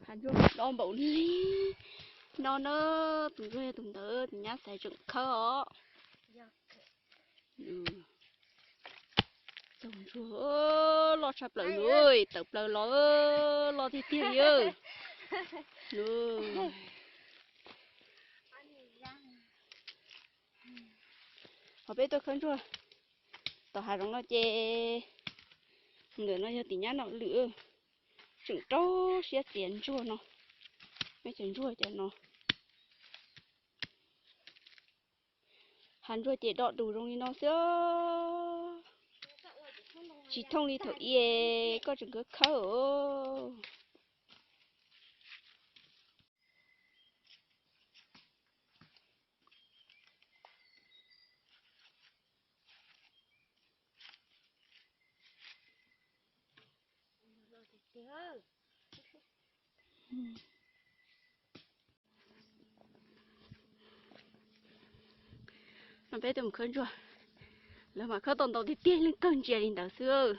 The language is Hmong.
Hav ntsuag dob npaum li no na, tus ntsuag yog tus ntawd, tus nyab xaiv tseem khawb os. Txaus ntsuag loj tshaj plaws nws, tawm plaws los loj tiag tiag li. Ho peb tuaj khawb ntsuag tom hav zoov no ces, ntawm no yog tim nyab Nom Lwm, tseem rau siab txiav ntsuag no, cov ntsuag cov no. Hav ntsuag ces dom dus zoo li no xwb, tsis thooj li thaum ub koj tseem khawb khawb os. No peb tuaj mus khawb ntsuag, lawv mam khawb tau ntau tiag tiag, leej kawg ntsia li ntawd xwb.